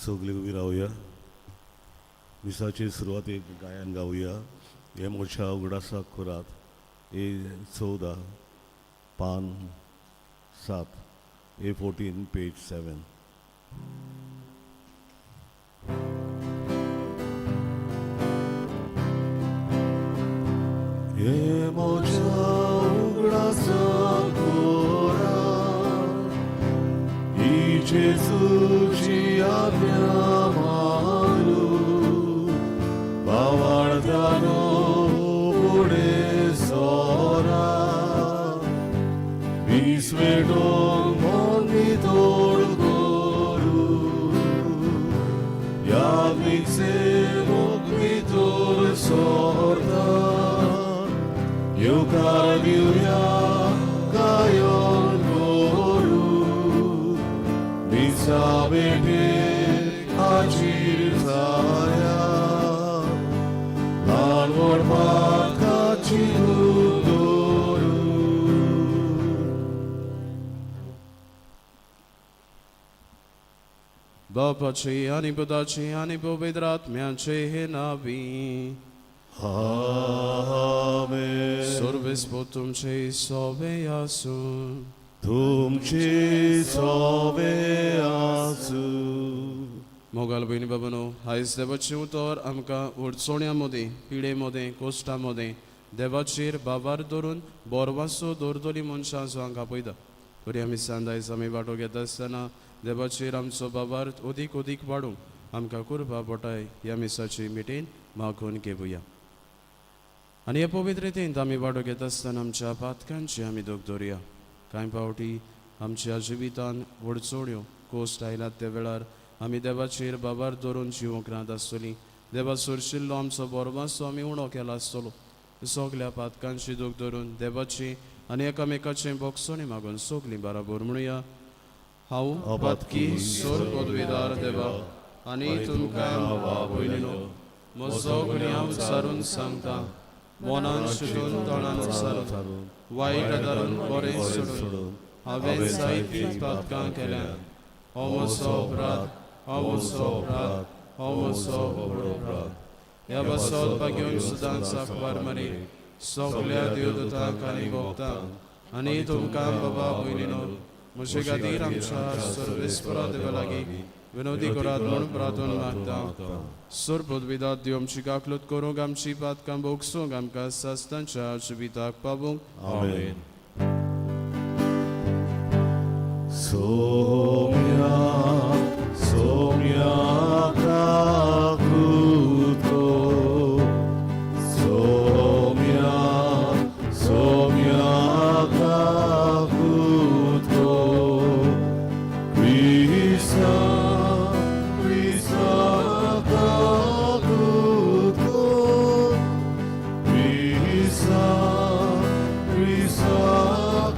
सगळीं उबी रावया. मिसाचे सुरवातेक गायन गावया. हे मोठ्या उगडासाक करात. ए 14 पान 7, A 14 page 7. हे मोठ्या उगडासाक करात, ही जेजूची आज्ञा मानू, भावार्थानो फुडें सोरा, विस्वेटोंक मन नितळ करू, याज्ञीक सेवक भितर सरता, येवकार दिवया गायन करू, मिसा भेटेक हाजीर जाया, ल्हान व्हड पातकाची दवरू. बापाचे आनी पुताचे आनी पवित्र आत्म्याचे नावी. आमेन. सर्वेस्पोर तुमचे सोबे आसूं. तुमची सोबे आसूं. मोगाल भयणी बाबानो, आयज देवाचें उतर आमकां अडचण्या मदीं, पिडे मदीं, कोश्टा मदीं देवाचेर बाबार धरून बोरवासो दवरतली मनशां जो हांकां पळयता. तरी आमी सांद आयज आमी वांटो घेता आसतना देवाचेर आमचो बाबार अदीक अदीक वाडूंक आमकां कुरपा पोटाय ह्या मिसाची मिटीन मागून घेवया. आनी हे पवित्रेतेंत आमी वांटो घेता आसतना आमच्या पातकांची आमी दोग दवरुया. कांय फावटी आमच्या जिवितान अडचण्यो कोश्ट आयल्यात त्या वेळार आमी देवाचेर बाबार धरून जिवंक रात आसतली. देवा सोरशिल्लो आमचो बोरवासो आमी उणो केला आसतलो. सगल्या पातकांची दूख धरून देवाची आनी एकामेकाचें बोगसणी मागून सगलीं बराबर म्हणुया. हांव पातकी सोर पदवीदार देवा आनी तुमकां भयणीनो म्हजो गुन्यांव विचारून सांगता. मनान शितून, तोंडान उच्चारून, वायट आदारून, बरें सोडून हांवें जायतीं पातकां केल्यात. हो म्हजो अपराध, हो म्हजो अपराध, हो म्हजो व्हड अपराध. ह्या पासत भाग्योन सदांच अखबार मारी, सगल्या देवदूतांक आनी भोगतांक आनी तुमकां बाबा भयणीनो म्हजे खातीर आमच्या सर्वेस्परा देवा लागीं विनोदी करात म्हूण प्रार्थना मागता. सोर पदविदात देव आमची काकलूत करूंक, आमची पातकां भोगसूंक, आमकां सास्तांच्या जिविताक पावूंक. आमेन. सोम्या सोम्या काकूत, सोम्या सोम्या काकूत, क्रिस्ता क्रिस्ता काकूत, क्रिस्ता क्रिस्ता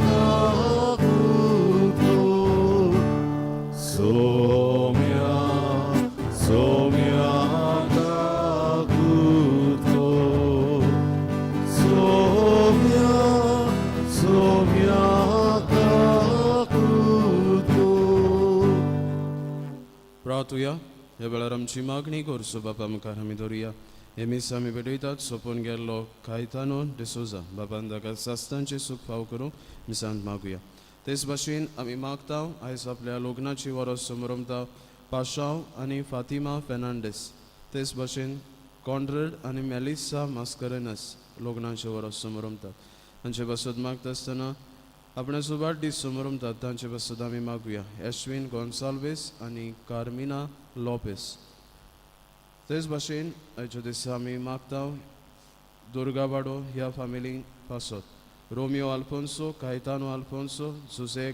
काकूत, सोम्या सोम्या काकूत, सोम्या सोम्या काकूत. प्रार्थुया. ह्या वेळार आमची मागणी करचो बापा मुखार आमी धरुया. हे मीस आमी भेटयतात सोंपून गेल्लो कायतानो डिसोजा बापान ताका सास्तांचें सूख फाव करूंक मिसांत मागुया. तेच भाशेन आमी मागता, आयज आपल्या लग्नाची वरस समरमता पाशांव आनी फातिमा फेर्नांडीस. तेच भाशेन कॉन्ड्रेड आनी मेलिसा मास्करेनस लग्नाचे वरस समरमतात. तांचे पासत मागता आसतना आपणे सुबार दीस समरमतात तांचे पासत आमी मागुया, एश्विन गोन्साल्वीस आनी कार्मिना लोपेस. तेच भाशेन आयच्या दिसा आमी मागता दुर्गावाडो ह्या फामिली पासत, रोमियो आल्फोन्सो, कायतानो आल्फोन्सो, जुझे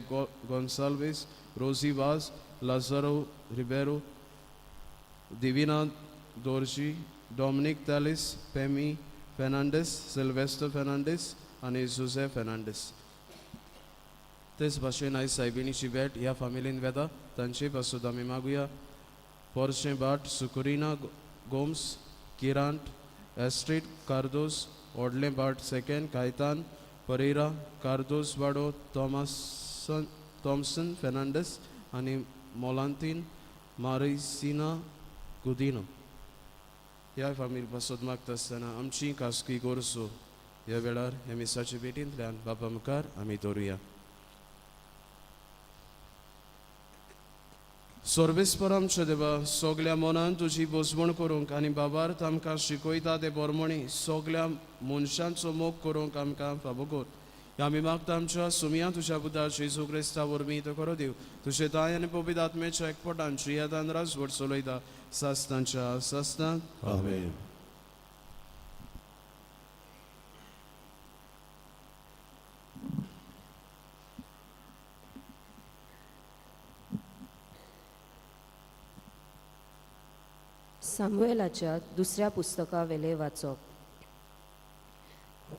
गोन्साल्वीस, रोजी वाज, लाजारो रिबेरो, दिविना दोर्जी, डॉमनिक तालिस, पेमी फेर्नांडीस, सिल्वेस्टर फेर्नांडीस आनी जुझे फेर्नांडीस. तेच भाशेन आयज सायबिणीची भेट ह्या फामिलीन वेता तांचे पासून आमी मागुया, पोरशें भाट, सुकुरिना गोम्स, किरांट, एस्ट्रीट कार्दोस, व्हडलें भाट सेकंड, कायतान परेरा, कार्दोस वाडो, थॉमसन थॉमसन फेर्नांडीस आनी मोलांतीन मारिसिना गुदिनो ह्या फामील पासत मागता आसतना आमची खासगी गोरसो ह्या वेळार ह्या मिसाच्या भेटींतल्यान बापा मुखार आमी दवरुया. सर्वेस्पर आमच्या देवा, सगल्या मनान तुजी बोजवण करूंक आनी बाबार्थ आमकां शिकयता ते बोरमणी सगल्या मनशांचो मोग करूंक आमकां फावो कर. आमी मागता आमच्या सुमया तुज्या पुता जेजू क्रिस्ता वरवीं तो करो दिव. तुजे दाय आनी पवित्र आत्म्याच्या एकपटान जियेतान राजवट चलयता सासनाच्या सासनात. आमेन. सामुएलाच्या दुसऱ्या पुस्तकावेलें वाचप.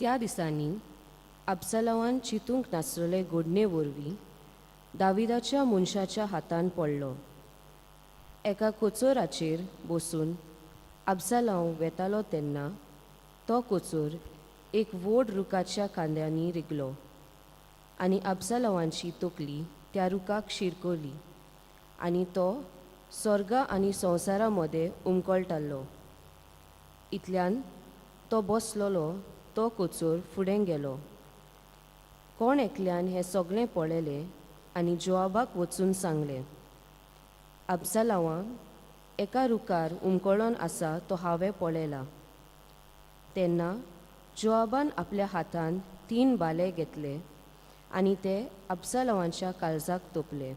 त्या दिसांनी अब्सालोमान चिंतूंक नासलेले घडणे वरवीं दाविदाच्या मनशाच्या हातान पडलो. एका कोचोराचेर बसून अब्सालोम वेतालो तेन्ना तो कोचोर एक व्हड रुखाच्या खांद्यांनी रिगलो आनी अब्सालोमाची तकली त्या रुखाक शिरकली आनी तो स्वर्गा आनी संवसारा मदें उमकळटालो. इतल्यान तो बसलेलो तो कोचोर फुडें गेलो. कोण एकल्यान हें सगळें पळयलें आनी जोआबाक वचून सांगलें, अब्सालोमाक एका रुखार उमकळोन आसा तो हांवें पळयला. तेन्ना जोआबान आपल्या हातान 3 बाले घेतले आनी ते अब्सालोमाच्या काळजाक तोपले.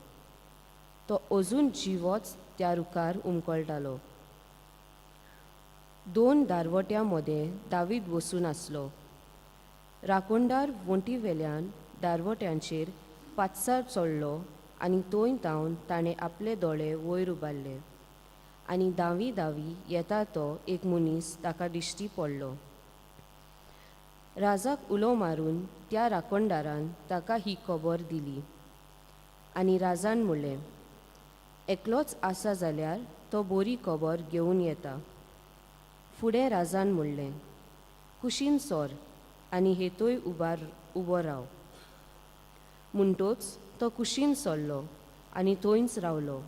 तो अजून जिवोच त्या रुखार उमकळटालो. 2 दारवट्यां मदें दावीद बसून आसलो. राखणदार वण्टी वेल्यान दारवट्यांचेर पातसार चडलो आनी थंय तावन ताणें आपले दोळे वयर उबारले आनी दावी दावी येता तो एक मनीस ताका दिश्टी पडलो. राजाक उलो मारून त्या राखणदारान ताका ही खबर दिली आनी राजान म्हणलें, एकलोच आसा जाल्यार तो बरी खबर घेवन येता. फुडें राजान म्हणलें, कुशीन सोर आनी हेतूय उबो राव. म्हणटोच तो कुशीन सरलो आनी थंयच रावलो.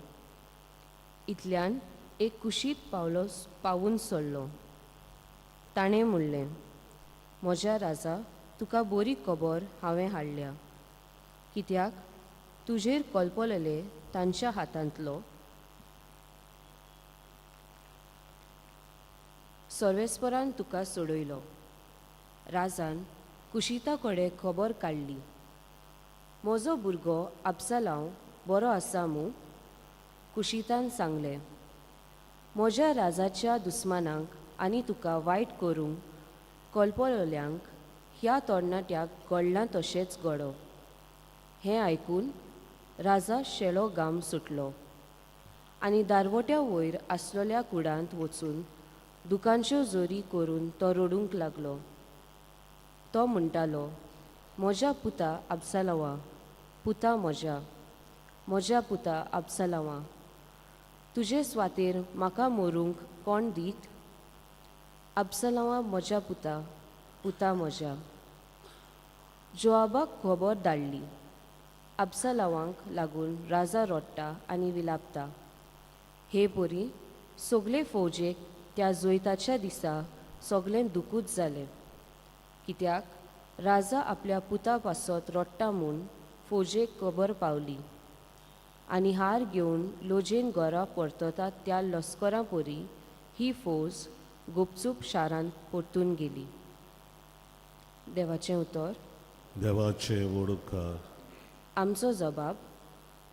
इतल्यान एक कुशीत पावून सरलो. ताणें म्हणलें, म्हज्या राजा, तुका बरी खबर हांवें हाडल्या, कित्याक तुजेर कल्पलेले तांच्या हातांतलो सर्वेस्परान तुका सोडयलो. राजान कुशिता कडेन खबर काडली, म्हजो भुरगो अब्सालोम बरो आसा मूं? कुशितान सांगलें, म्हज्या राजाच्या दुस्मानांक आनी तुका वायट करूंक कल्पलेल्यांक ह्या तरणाट्याक घडलां तशेंच घडो. हें आयकून राजा शेलो गाम सुटलो आनी दारवट्या वयर आसलेल्या कुडांत वचून दुकांच्यो जोरी करून तो रडूंक लागलो. तो म्हणटालो, म्हज्या पुता अब्सालोमा, पुता म्हज्या, म्हज्या पुता अब्सालोमा, तुजे स्वातेर म्हाका मरूंक कोण दीत? अब्सालोमा म्हज्या पुता, पुता म्हज्या. जोआबाक खबर धाडली, अब्सालोमाक लागून राजा रडटा आनी विलापता. हे परी सगळे फौजेक त्या जैताच्या दिसा सगळें दुखूच जालें, कित्याक राजा आपल्या पुता पासत रडटा म्हूण फौजेक खबर पावली आनी हार घेवन लोजेन घरा परततात त्या लश्करा परी ही फौज गुपचूप शारांत परतून गेली. देवाचें उतर. देवाचे व्हड उपकार. आमचो जबाब,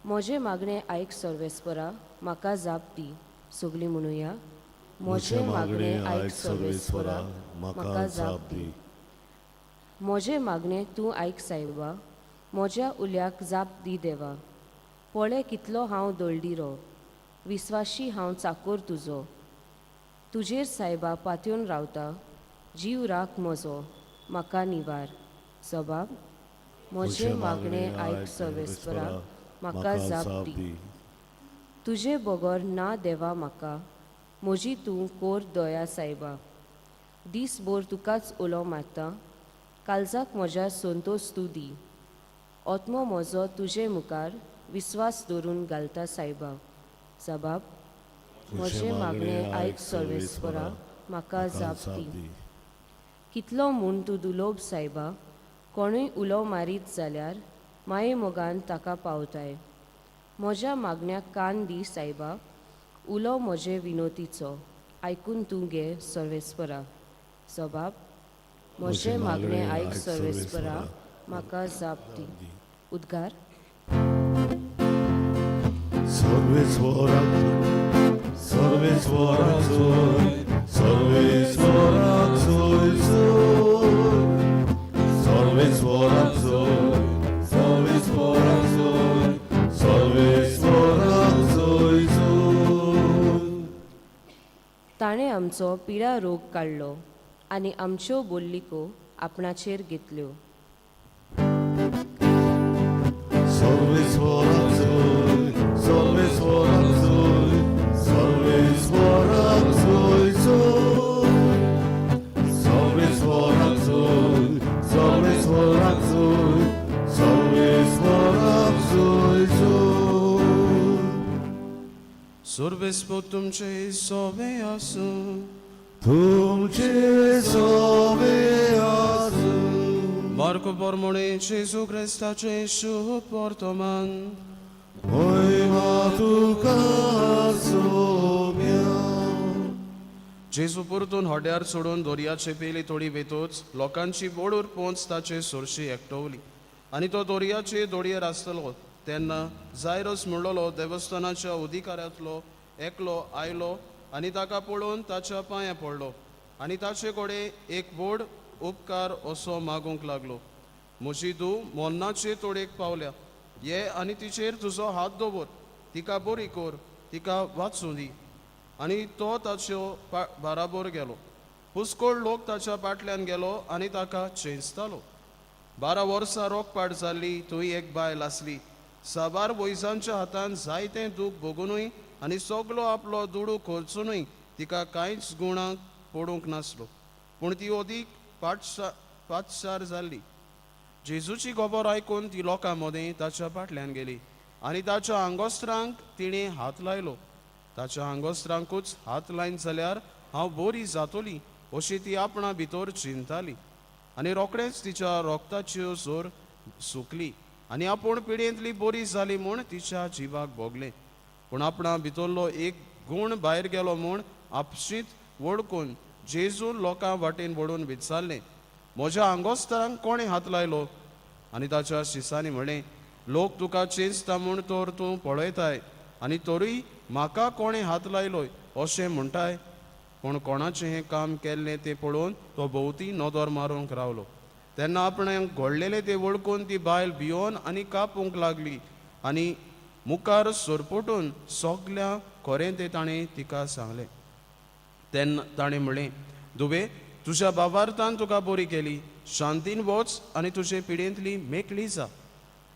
म्हजें मागणें आयक सर्वेस्परा, म्हाका जाप दी. सगळीं म्हणुया, म्हजें मागणें आयक सर्वेस्परा, म्हाका जाप दी. म्हजें मागणें तूं आयक सायबा, म्हज्या उल्याक जाप दी देवा. पळय कितलो हांव दळडिरो, विस्वाशी हांव चाकोर तुजो. तुजेर सायबा पातयेवन रावता, जीव राख म्हजो, म्हाका निवार. जबाब, म्हजें मागणें आयक सर्वेस्परा, म्हाका जाप दी. तुजे बगर ना देवा म्हाका, म्हजी तूं कोर दया सायबा. दीसभर तुकाच उलो मारता, काळजाक म्हज्या संतोस तूं दी. आत्मो म्हजो तुजे मुखार विस्वास दवरून घालता सायबा. जबाब, म्हजें मागणें आयक सर्वेस्परा, म्हाका जाप दी. कितलो म्हूण तूं दुलोब सायबा, कोणूय उलो मारीत जाल्यार माये मोगान ताका पावताय. म्हज्या मागण्याक कान दी सायबा, उलो म्हजे विनोतीचो आयकून तूं घे सर्वेस्परा. जबाब, म्हजें मागणें आयक सर्वेस्परा, म्हाका जाप दी. उद्गार. सर्वेस्वराक सर्वेस्वराक सोय, सर्वेस्वराक सोय सोय, सर्वेस्वराक सोय, सर्वेस्वराक सोय, सर्वेस्वराक सोय सोय. ताणें आमचो पिडा रोग काडलो आनी आमच्यो बोल्लिको आपणाचेर घेतल्यो. सर्वेस्वराक सोय, सर्वेस्वराक सोय, सर्वेस्वराक सोय सोय, सर्वेस्वराक सोय, सर्वेस्वराक सोय, सर्वेस्वराक सोय सोय. सर्वेस्पोर तुमचे सोबे आसूं. तुमचे सोबे आसूं. मार्को पोरमोणे जेजू क्रिस्ताचे शुभ वर्तमान. मोहिमा तुका सोम्या. जेजू परतून होड्यार सोडून दर्याचे पेली थोडी वेतोच लोकांची बोडूर पोंच ताचे सोरशी एकटवली आनी तो दर्याचे दोडयेर आसतलो तेन्ना जायरस म्हणलोलो देवस्थानाच्या अधिकाऱ्यांतलो एकलो आयलो आनी ताका पळोवन ताच्या पांयां पडलो आनी ताचे कडेन एक व्हड उपकार असो मागूंक लागलो, म्हजी धूव मोन्नाचे तोडेक पावल्या, ये आनी तिचेर तुजो हात दवर, तिका बरी कर, तिका वाचूं दी. आनी तो ताच्यो बाराबोर गेलो. पुस्कोळ लोक ताच्या फाटल्यान गेलो आनी ताका चेंचतालो. 12 वर्सां रोखपाट जाल्ली थंय एक बायल आसली. साबार वैजांच्या हातान जायतें दूख भोगुनूय आनी सगलो आपलो दुडू खर्चुनूय तिका कांयच गुणाक पडूंक नासलो, पूण ती अदीक पातसार जाल्ली. जेजूची खबर आयकून ती लोकां मदें ताच्या फाटल्यान गेली आनी ताच्या आंगोस्त्रांक तिणें हात लायलो. ताच्या आंगोस्त्रांकूच हात लायन जाल्यार हांव बरी जातली अशी ती आपणा भितर चिंताली आनी रोखडेंच तिच्या रोगताच्यो जोर सुकली आनी आपूण पिडयेंतली बरी जाली म्हूण तिच्या जिवाक भोगलें. पूण आपणा भितरलो एक गूण भायर गेलो म्हूण आपशींच वळखून जेजून लोकां वाटेन वडून विचारलें, म्हज्या आंगोस्तारांक कोणें हात लायलो? आनी ताच्या शिसांनी म्हणलें, लोक तुका चेंचता म्हूण तर तूं पळयताय आनी तरूय म्हाका कोणें हात लायलो अशें म्हणटाय. पूण कोणाचें हें काम केल्लें तें पळोवन तो भोंवती नदर मारूंक रावलो. तेन्ना आपणें घडलेलें तें वळखून ती बायल भियोन आनी कापूंक लागली आनी मुखार सरपटून सगल्या खरें तें ताणें तिका सांगलें. तेन्ना ताणें म्हणलें, दुबे, तुज्या बाबार्थान तुका बरी केली, शांतीन वच आनी तुजे पिडेंतली मेकळी जा.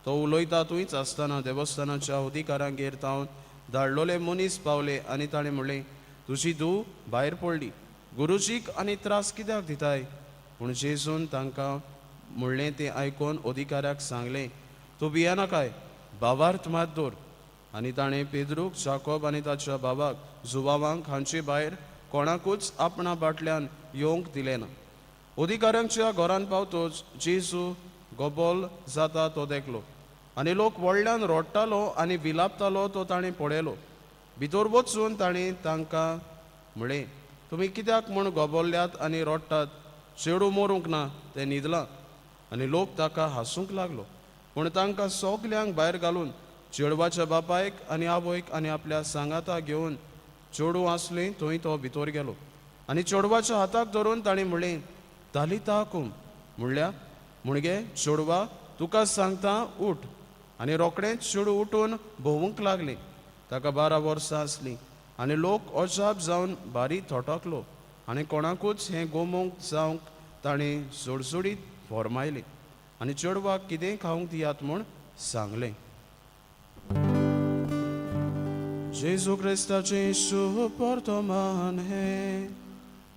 तो उलयता थंयच आसतना देवस्थानाच्या अधिकारांगेर तावन धाडलोले मनीस पावले आनी ताणें म्हणलें, तुजी धूव भायर पडली, गुरुजीक आनी त्रास कित्याक दिताय? पूण जेजून तांकां म्हणलें तें आयकून अधिकाऱ्याक सांगलें, तूं भियेनाकाय, बाबार्थ मात दवर. आनी ताणें पेद्रूक, जाकोब आनी ताच्या बाबाक जुवावांक हांचे भायर कोणाकूच आपणा बाटल्यान येवंक दिलें ना. अधिकाऱ्यांच्या घरान पावतोच जेजू गोबोल जाता तो देखलो आनी लोक व्हडल्यान रडटालो आनी विलापतालो तो ताणें पळयलो. भितर वचून ताणें तांकां म्हळें, तुमी कित्याक म्हूण गोबोल्ल्यात आनी रडटात? चेडूं मरूंक ना, तें न्हिदलां. आनी लोक ताका हांसूंक लागलो. पूण तांकां सगल्यांक भायर घालून चेडवाच्या बापायक आनी आवयक आनी आपल्या सांगाता घेवन चेडूं आसलें थंय तो भितर गेलो आनी चेडवाच्या हाताक धरून ताणें म्हणलें, तालिता कुम, म्हणल्या मुणगे चेडवा तुका सांगता उठ. आनी रोखडेंच चेडूं उठून भोंवूंक लागलें. ताका 12 वर्सां आसलीं आनी लोक अजाप जावन भारी थटकलो आनी कोणाकूच हें गोमोंक जावंक ताणें जोडजोडीत फॉर्मायलें आनी चेडवाक कितेंय खावंक दियात म्हूण सांगलें. जेजू क्रिस्ताचें शुभ वर्तमान हें.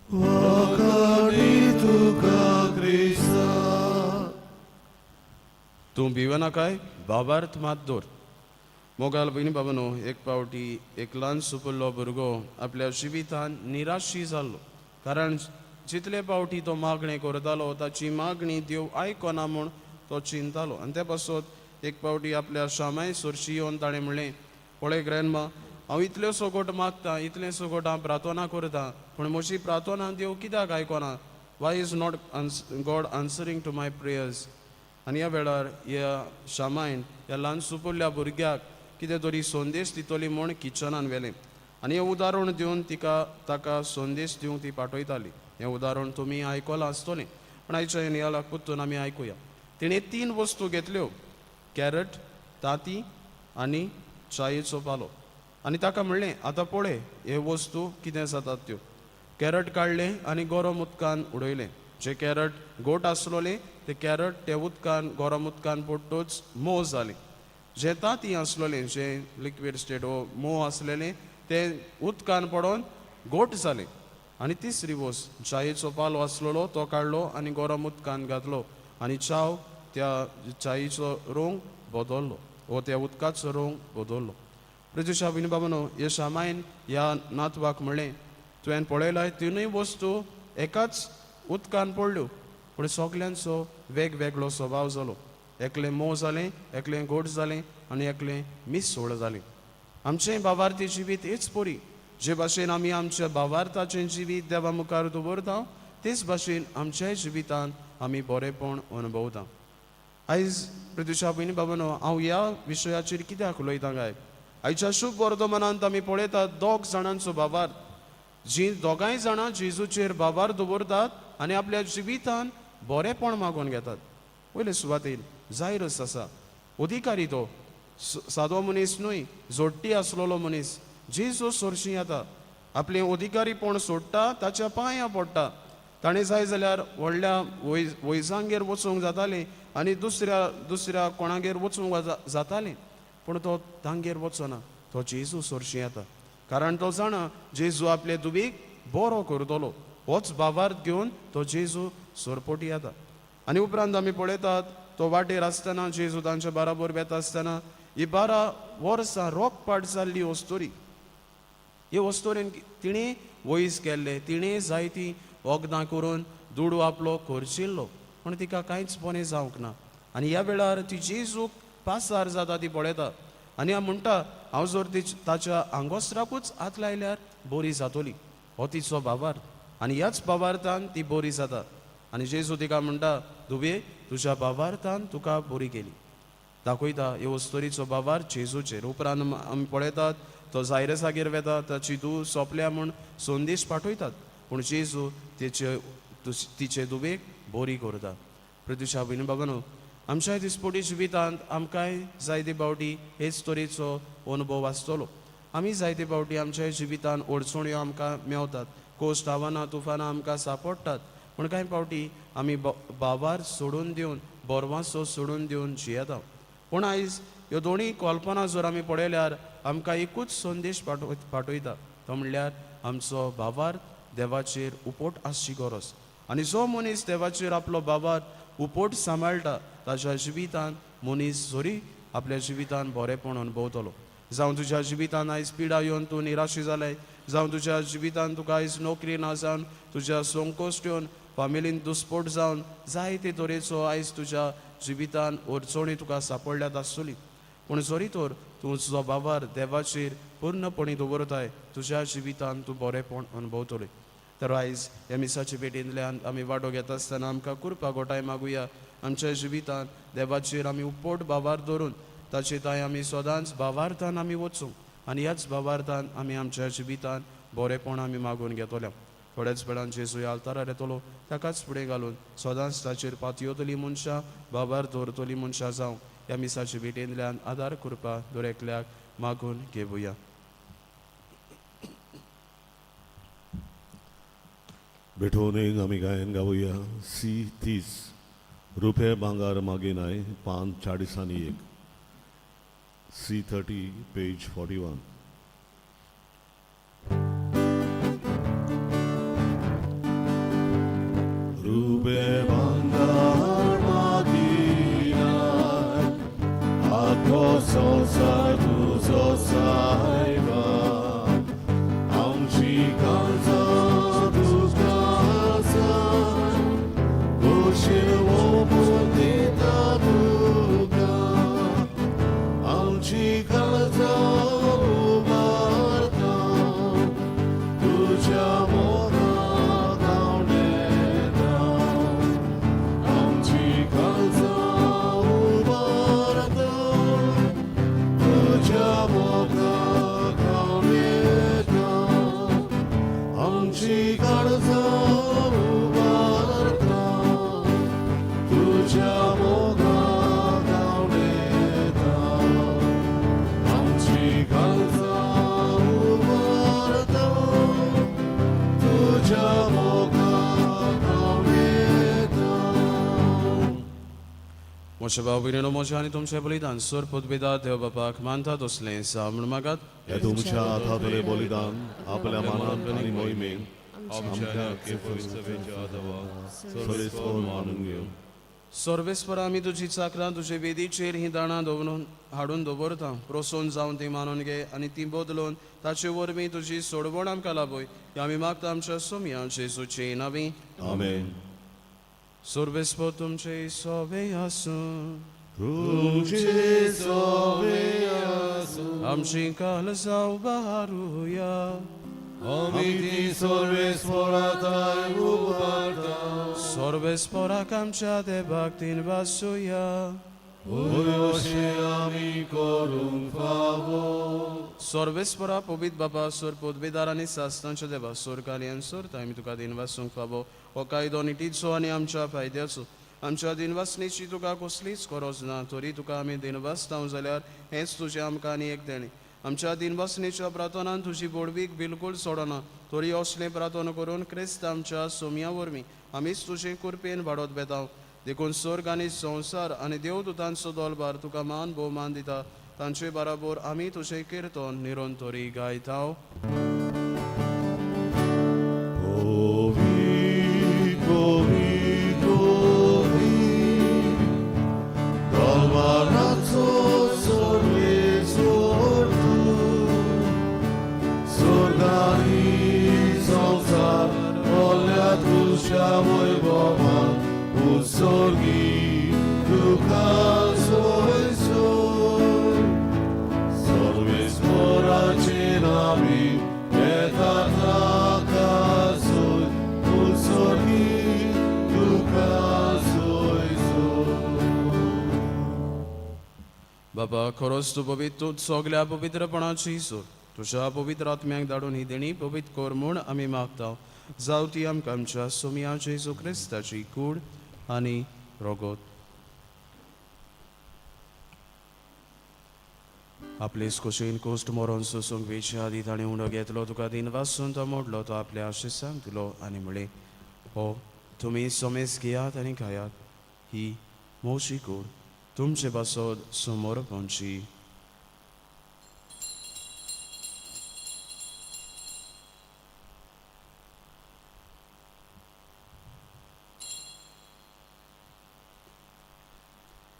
वाखाणी तुका क्रिस्ता. तूं भिवनाकाय, बाबार्थ मात दवर. मोगाल भयणी बाबानो, एक पावटी एक ल्हान सुपुल्लो भुरगो आपल्या जिवितान निराशी जाल्लो, कारण जितले पावटी तो मागणें करतालो ताची मागणी देव आयकना म्हूण तो चिंतालो. आनी ते पासत एक पावटी आपल्या शामाय सोरशी येवन ताणें म्हणलें, पळय ग्रॅन्मा, हांव इतल्यो सगोट मागता, इतलें सगोट हांव प्रार्थना करता, पूण म्हजी प्रार्थना देव कित्याक आयकना? Why is not God answering to my prayers? आनी ह्या वेळार ह्या शामायन ह्या ल्हान सुपुल्ल्या भुरग्याक कितें तरी संदेश दितली म्हूण किचनान व्हेलें आनी हें उदाहरण दिवन तिका ताका संदेश दिवंक ती पाठयताली. हें उदाहरण तुमी आयकलां आसतलें, पूण आयच्या नियाळाक परतून आमी आयकुया. तिणें 3 वस्तू घेतल्यो, कॅरट, तांती आनी चायेचो पालो, आनी ताका म्हणलें, आतां पळय हे वस्तू कितें जातात त्यो. कॅरट काडलें आनी गरम उदकान उडयलें. जे कॅरट गोट आसलोलें ते कॅरट ते उदकान गरम उदकान पडटूच मोव जालें. जे तांती आसलोलें, जें लिक्वीड स्टेट वो मोव आसलेलें, तें उदकान पडोन गोट जालें. आनी तिसरी वस्त, चायेचो पालो आसलेलो तो काडलो आनी गरम उदकान घातलो आनी चाव त्या चायेचो रंग बदल्लो वो त्या उदकाचो रंग बदल्लो. प्रजुशा भयणी बाबानो, ह्या शामायन ह्या नातवाक म्हणलें, तुवें पळयलाय तिनूय वस्तू एकाच उदकान पडल्यो, पूण सगल्यांचो वेगवेगळो स्वभाव जालो. एकलें मोव जालें, एकलें गोड जालें आनी एकलें मिसोळ जालें. आमचें भावार्थी जिवीत हेच परी. जे भाशेन आमी आमच्या भावार्थाचें जिवीत देवा मुखार दवरता, तेच भाशेन आमच्याय जिवितान आमी बरेंपण अणभवता. आयज प्रदुशा भयणी बाबानो, हांव ह्या विशयाचेर कित्याक उलयतां काय? आयच्या शुभ वर्तमानांत आमी पळयतात 2 जाणांचो भावार्थ, जी दोगांय जाणां जेजूचेर भावार्थ दवरतात आनी आपल्या जिवितान बरेंपण मागून घेतात. वयले सुवातेर जायरस आसा, अधिकारी, तो सादो मनीस न्हय, जोडटी आसलेलो मनीस. जेजू सोरशी येता, आपलें अधिकारीपण सोडटा, ताच्या पांयां पडटा. ताणें जाय जाल्यार व्हडल्या वैजांगेर वचूंक जातालें आनी दुसऱ्या दुसऱ्या कोणागेर वचूंक जातालें, पूण तो तांगेर वचना, तो जेजू सोरशी येता, कारण तो जाणा जेजू आपले दुबीक बरो करतलो. होच भावार्थ घेवन तो जेजू सोरपोटी येता. आनी उपरांत आमी पळयतात तो वाटेर आसतना जेजू तांच्या बराबर वेता आसतना ही 12 वर्सां रोखपाट जाल्ली वस्तोरी, हे वस्तोरेन तिणें वयस केल्ले, तिणें जायती वखदां करून दुडू आपलो खर्चिल्लो, पूण तिका कांयच बरें जावंक ना. आनी ह्या वेळार ती जेजूक पासार जाता ती पळयता आनी हांव म्हणटा, हांव जर ताच्या आंगोस्त्राकूच हात लायल्यार बरी जातली. हो तिचो भावार्थ आनी ह्याच भावार्थान ती बरी जाता. आनी जेजू तिका म्हणटा, धुवे, तुज्या भावार्थान तुका बरी केली. दाखयता हे वस्तोरीचो भावार्थ जेजूचेर. उपरांत आमी पळयतात तो जायरसागेर वेता, ताची धूव सोंपल्या म्हूण संदेश पाठयतात, पूण जेजू तिचे धुवेक बरी करता. प्रदुशा भयणी बाबानो, आमच्या दिसपटी जिवितांत आमकांय जायते फावटी हेच तरेचो अनुभव आसतलो. आमी जायते फावटी आमच्या जिवितांत अडचण्यो आमकां मेवतात, कोश्ट आव्हानां तुफानां आमकां सांपडटात, पूण कांय फावटी आमी भावार सोडून दिवन, बोरवासो सोडून दिवन जियेता. पूण आयज ह्यो दोनूय कल्पना जर आमी पळयल्यार आमकां एकूच संदेश पाठयता, तो म्हणल्यार आमचो भावार्थ देवाचेर उपोट आसची गरज. आनी जो मनीस देवाचेर आपलो भावार्थ उपोट सांबाळटा ताच्या जिवितान मनीस जरी आपल्या जिवितान बरेंपण अणभवतलो. जावं तुज्या जिवितान आयज पिडा येवन तूं निराशी जालें, जावं तुज्या जिवितान तुका आयज नोकरी ना जावन तुज्या संकोश्ट येवन फामिलीन दुस्पोट जावन जायते तरेचो आयज तुज्या जिवितान अडचणी तुका सांपडल्यात आसतली, पूण जरी तर तूं तुजो भावार देवाचेर पूर्णपणी दवरताय तुज्या जिवितान तूं बरेंपण अणभवतलें. तर आयज ह्या मिसाच्या भेटींतल्यान आमी वांटो घेता आसतना आमकां कृपा गोठाय मागुया. आमच्या जिवितान देवाचेर आमी उपोट भावार धरून ताचे तांय आमी सदांच भावार्थान आमी वचूं आनी ह्याच भावार्थान आमी आमच्या जिवितान बरेंपण आमी मागून घेतले. थोड्याच वेळान जेजू आल्तारार येतलो, ताकाच फुडें घालून सदांच ताचेर पातयेतली मनशां, भावार दवरतली मनशां जावं ह्या मिसाच्या भेटींतल्यान आदार कृपा दर एकल्याक मागून घेवया. भेटोवणेक आमी गायन गावया सी 30 रुपये भांगार मागीनाय पान 41 सी 30 पेज 41. रुपे भांगार मागीनाय आखो संवसार. आमची काळजां उबारता तुज्या मोगाक धांवडेता आमची काळजां उबारता तुज्या मोगाक धांवडेता. म्हज्या भाव भयणीनो, म्हजें आनी तुमचें बलिदान सोर पदवेदार देव बापाक मानता तसलें जावं म्हूण मागात. हे तुमच्या हातांतले बलिदान आपल्या मनान आनी मोहिमेन आमच्या अख्खे पवित्र सर्वेस्पर मानून घेवं. सर्वेस्पर, आमी तुजी चाकरां तुजे वेदीचेर हीं दाणां दवरून हाडून दवरता. प्रसन्न जावन ती मानून घे आनी ती बदलून ताचे वरवीं तुजी सोडवण आमकां लाभय. ही आमी मागता आमच्या सोमया जेजूचे नांवी. आमेन. सर्वेस्पर तुमचे सोवे आसूं. तुमचे सोवे आसूं. आमची काल जावं बारुया. आमी ती सर्वेस्पराताय उबारता. सर्वेस्पराक आमच्या देवाक तीन वासुया. अशें आमी करूंक फावो. सर्वेस्परा, पवित्र बाबा, सोर पदवेदार आनी सासणाच्या देवा, सोरकाली आनी सोरता आमी तुका दिनवासूंक फावो. हो कायदो नितीचो आनी आमच्या फायद्याचो. आमच्या दिनवासणेची तुका कसलीच गरज ना, तरी तुका आमी दिनवासता जाल्यार हेंच तुजें आमकां आनी एक देणें. आमच्या दिनवासणेच्या प्रार्थनान तुजी बोडवीक बिलकूल सोडना, तरी असलें प्रार्थना करून क्रिस्त आमच्या सोमया वरवीं आमीच तुजे कृपेन वाडत वेता. देखून स्वर्ग आनी संवसार आनी देवदूतांचो दोलबार तुका मान भोवमान दिता. तांचे बराबर आमी तुजें किर्तन निरंतरी गायता. कोवी कोवी कोवी दलबाराचो सर्वेस्पर तूं, स्वर्गानी संवसार भरल्या तुज्या वैभवान, उत्सर्गी तुका सोयसोय. सर्वेस्पराचे नामी येता ताका सोय, उत्सर्गी तुका सोयसोय. बाबा, खरोच तूं पवित्र, तूं सगल्या पवित्रपणाची सोड. तुज्या पवित्र आत्म्याक धाडून ही देणी पवित्र कर म्हूण आमी मागता. जावं ती आमकां आमच्या सोमया जेजू क्रिस्ताची कूड आनी रगत. आपलेच कुशीन कोश्ट मरोन सोसूंक वेच्या आदी ताणें उंडो घेतलो, तुका दिन वासून तो मोडलो, तो आपल्या आशिसांक दिलो आनी म्हळें, हो तुमी सोमेस घेयात आनी खायात. ही मोशी कूड तुमचे पासत समोर पोंची.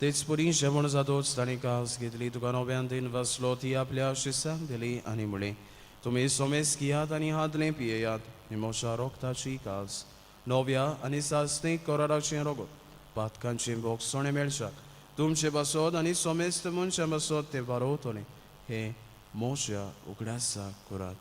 तेच परी जेवण जातोच ताणें कास घेतली, तुका नव्यान दिन वाचलो, ती आपल्या शिसांक दिली आनी म्हळें, तुमी सोमेस घेयात आनी हातलें पियेयात. ही म्हज्या रोगताची कास, नव्या आनी सासणीक कराराचें रोगत. पातकांचें भोगसणें मेळशाक तुमचे पासत आनी सोमेस्त मनशां पासत तें वारोवतलें. हें म्हज्या उगडासाक करात.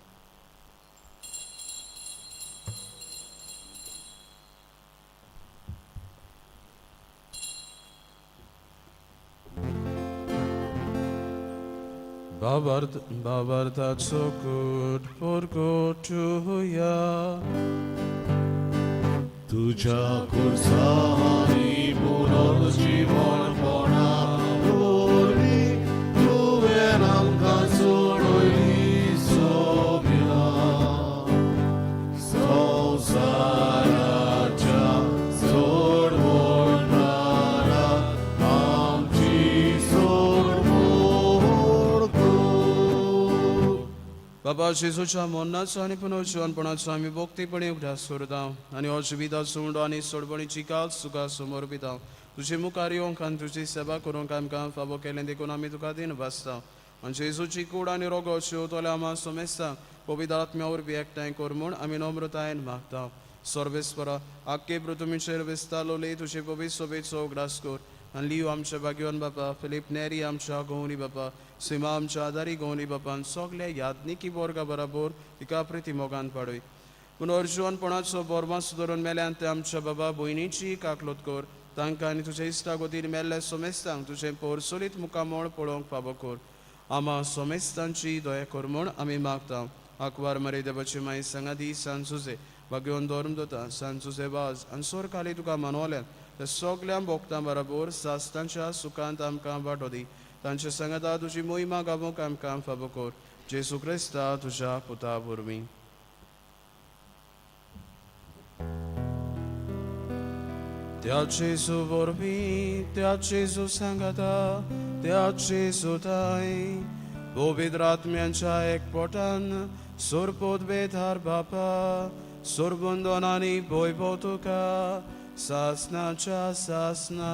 बाबार्थ बाबार्थाचो कूट पोरकोटुया. तुज्या खुर्सांनी पुनर्जीवनपणा वरवीं तुवें आमकां सोडयली सोम्या. संवसाराच्या सोडवणारा आमची सोडवण कर. बाबा जेजूच्या मरणाचो आनी पुनर्जीवनपणाचो आमी भक्तीपणी उगडास करता आनी हो जिविताचो उंडो आनी सोडवणीची काज तुका समर्पिता. तुजे मुखार येवंक आनी तुजी सेवा करूंक आमकां फावो केलें देखून आमी तुका दिन वाचता. आनी जेजूची कूड आनी रोगो शिवतल्या आमा सोमेस्ता पवित्र आत्म्या वरवीं एकठांय कर म्हूण आमी नम्रतायेन मागता. सर्वेस्परा, आख्खे पृथ्वीचेर विस्तारलोले तुजे पवित्र सोबेचो उगडास कर आनी लियो आमच्या भाग्यवान बापा फिलीप नेरी, आमच्या गौरी बापा सीमा, आमच्या आदारी गौरी बापान सगल्या याज्ञिकी वर्गा बराबर तिका प्रिती मोगान पाडय. पुनर्जीवनपणाचो बोरमास धरून मेल्यान ते आमच्या बाबा भयणीची काकलोत कर. तांकां आनी तुज्या इश्टा गोतीर मेल्ल्या सोमेस्तांक तुजें पोरसोलीत मुखामळ पळोवंक फावो कर. आमा सोमेस्तांची दया कर म्हूण आमी मागता. आंकवार मरे देवाची माई सांगाती सान सुजे भाग्यवन धर्मदूतां सांत जुझे वाज आनी सोरखाली तुका मानवल्यात त्या सगल्या भोक्तां बराबर सास्तांच्या सुखांत आमकां वांटो दी. तांचे सांगाता तुजी मोहिमा गावोंक आमकां फावो कर, जेजू क्रिस्ता तुज्या पुता वरवीं. त्या जेजू वरवीं, त्या जेजू सांगाता, त्या जेजू ताय पवित्र आत्म्यांच्या एकपोटान सोरपोत बेधार बापा सोरबंदनानी वैभव तुका सासनाच्या सासना.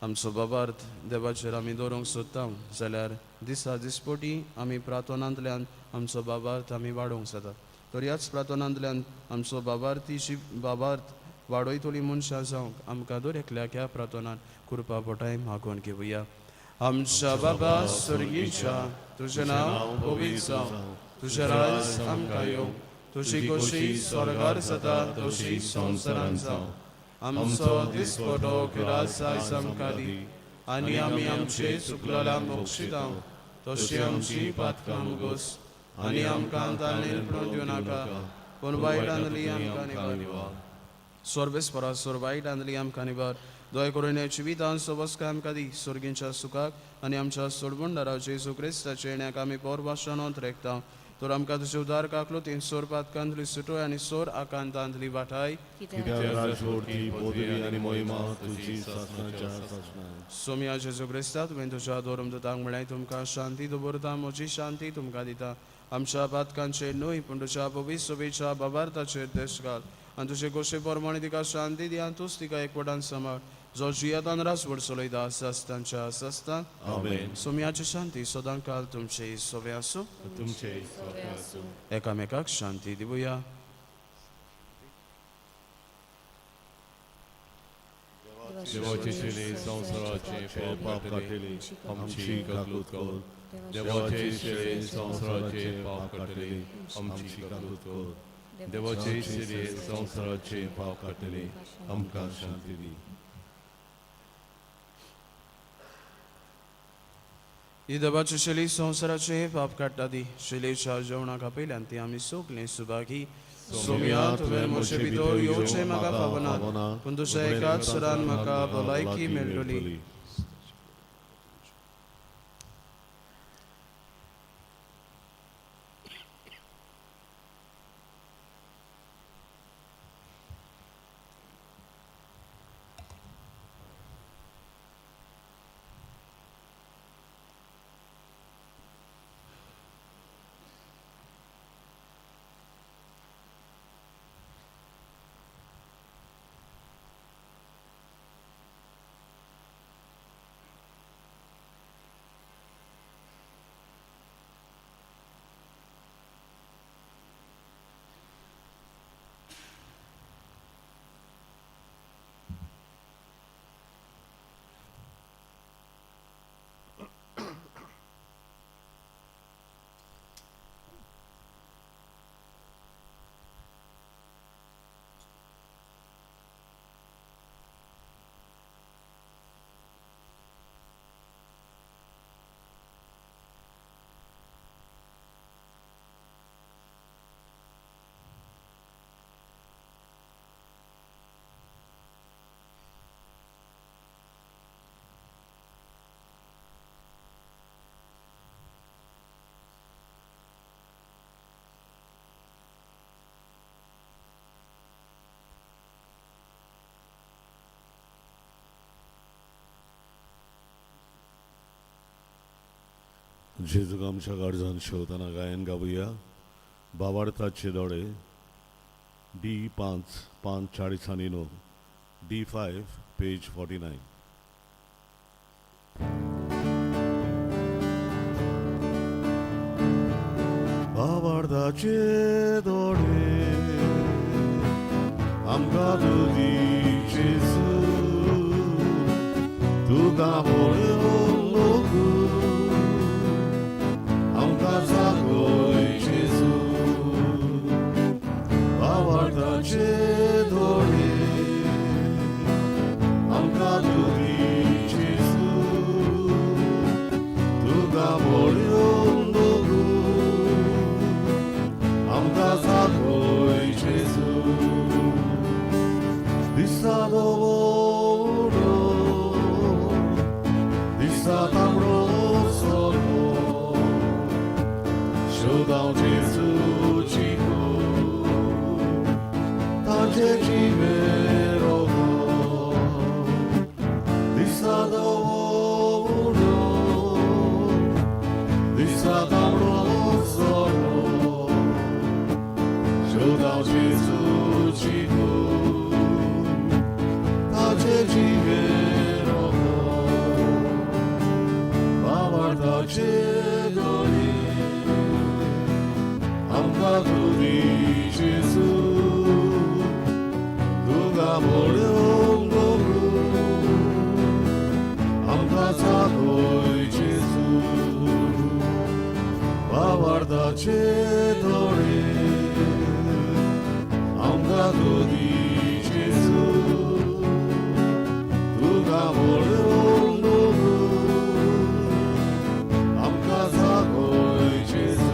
आमचो बाबार्थ देवाचेर आमी दवरूंक सोदता जाल्यार दिसा दिसपटी आमी प्रार्थनांतल्यान आमचो बाबार्थ आमी वाडोवंक जाता. तर ह्याच प्रार्थनांतल्यान आमचो बाबार्थीची बाबार्थ वाडयतली मनशां जावंक आमकां दर एकल्याक ह्या प्रार्थनान कृपा पोटाय मागोवन घेवया. आमच्या बाबा स्वर्गीच्या, तुजें नांव पवित्र जावं, तुजें राज आमकां येवं, तुजी खोशी स्वर्गार जाता तशी संवसारांत जावं. आमचो दिसपटो राज आयज आमकां दी आनी आमी आमचे चुकलेल्या मोक्षिता तशी आमची पातकां मुगोस आनी आमकां ताणें पडून दिवं नाका, पूण वायटांतली आमकां निवार. सर्वेस्परा सोर वायटांतली आमकां निवार. दया करून ह्या जिवितान सोबसकाय आमकां दी, सर्गींच्या सुखाक आनी आमच्या सोडबुंडारा जेजू क्रिस्ताच्या येण्याक आमी पोरभाशणोत रेखता. तर आमकां तुजे उदार काकलुतीन सोर पातकांतली सुटोय आनी सोर आकांतांतली वाठाय. कित्याक राजवटी पदवी आनी मोहिमा तुजी सासणाच्या सासणा. सोमया जेजू क्रिस्ता, तुवें तुज्या धर्मदूतांक म्हळें, तुमकां शांती दवरता, म्हजी शांती तुमकां दिता. आमच्या पातकांचेर न्हय पूण तुज्या पवित्र सोबेच्या बाबार्थाचेर देश घाल आनी तुजे गोशे प्रमाणे तिका शांती दी आनी तूंच तिका एकवटान सांबाळ, जो जियेतान रासवड चलयता सस्तांच्या सस्तान. आमेन. सोमयाची शांती सदां काल तुमचे सोवे आसूं. तुमचे एकामेकाक शांती दिवया. देवाचे शिले संवसाराचे पाप काडटले, आमची काकूत कर. देवाचे शिले संवसाराचे पाप काडटले, आमची काकूत कर. देवाचे शिले संवसाराचे पाप काडटले, आमकां शांती दी. ही देवाची शैली संवसाराचे पाप काडटा ती शैलेच्या जेवणाक आपयल्यान ती आमी सगलीं सुभागी. सोमया, तुवें म्हजे भितर येवचें म्हाका फावना, पूण तुज्या एकाच सुरान म्हाका भलायकी मेळटली. जेजूक आमच्या गरजान शेवतना गायन गावया. बावार्थाचे दोळे, डी 5 पान 40 आनी 9, डी 5 पेज 49. बावार्थाचे दोळे आमकां तूं दी जेजू, तुका पळोवन लोकू आमकां जागय जेजू. बावार्थाचे दोळे आमकां तूं दी जेजू, तुका पळोवन देवाचे दोळे आमकां तूं दी जेजू तुका व्हडून आमकां जागय जेजू.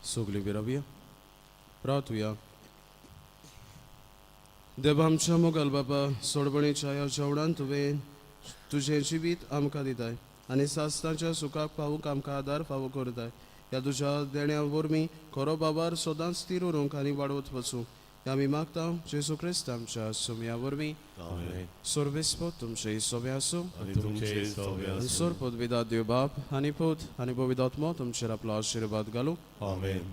सगळीं विरावया, रावतुया. देवा आमच्या मोगाल बाबा, सोडवणेच्या ह्या जेवणान तुवें तुजें जिवीत आमकां दिताय आनी सासणाच्या सुखाक पावूंक आमकां आदार फावो करताय. ह्या तुज्या देण्या वरवीं खरो बाबार सदांच स्थिर उरूंक आनी वाडवत वचूं ह्या आमी मागता जेजू क्रिस्त आमच्या सोम्या वरवीं. आमेन. सर्वेस्पोत तुमचे सोबे आसूं. आनी तुमचे सोबे आसूं. सर पदविदा देव बाप आनी पूत आनी पवित्र तुमचेर आपलो आशिर्वाद घालूं. आमेन.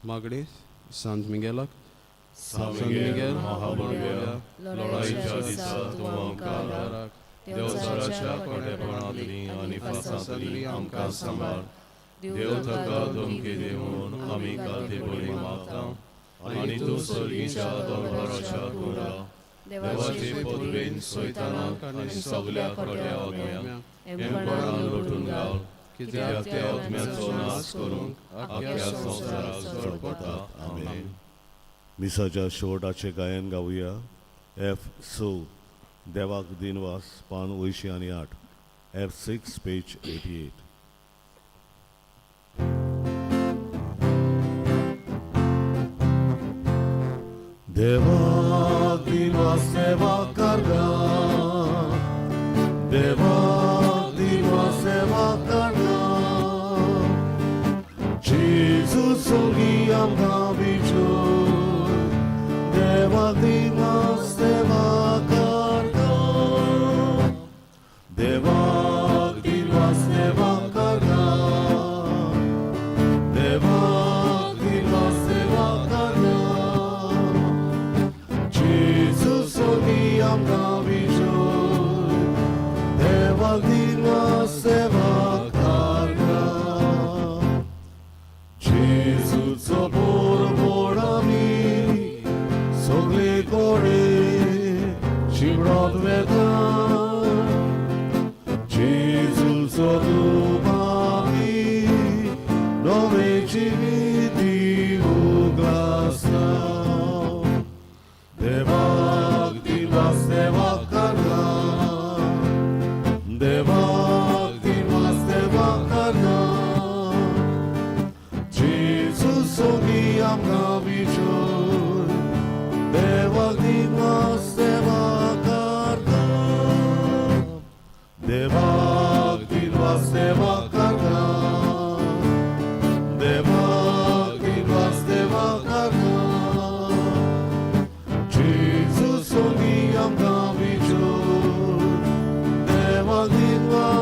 मागणी सांत मिगेलाक. सान मिगेल महाबळव्या, लढाईच्या दिसा तूं आमकां आदार, देवचाराच्या खोटेपणांतली आनी फासांतली आमकां सांबाळ. देव ताका धमकी दिवन आमी काते बळी मागता आनी तूं सर्गीच्या दरबाराच्या कुरा देवाचे पदवेन सैतानाक आनी सगल्या खोट्या आत्म्यांक हेमपणान लोटून घाल, कित्याक त्या आत्म्याचो नाश करूंक आख्ख्या संवसाराक जळपता. आमेन. मिसाच्या शेवटाचें गायन गावया. एफ स, देवाक दिनवास, पान 88, F6, page 88. देवाक दिनवास, देवाक कारगा, देवाक दिनवास, देवाक कारगा, जेजू सोगी आमकां विजय, देवाक दिनवास, देवाक कारगा, देवाक दिनवास, देवाक कारगा, देवाक दिनवास, देवाक कारगा, जेजू सोगी आमकां विजय, देवाक दिनवास, देवाक कारगा. जेजूचो बोरबोड आमी सगळे कोडे शिवडोत वेता, जेजूचो धूप आमी नवे जिवीत उगलासता. देवाक दिनवास, देवाक कारगा, देवाक दिनवास, देवाक कारगा, जेजू सोगी आमकां विजय, देवाक दिनवास, देवाक कारगा, देवाक दिनवास, देवाक कारगा, देवाक दिनवास, देवाक कारगा, जेजू सोगी आमकां विजय, देवाक दिनवास.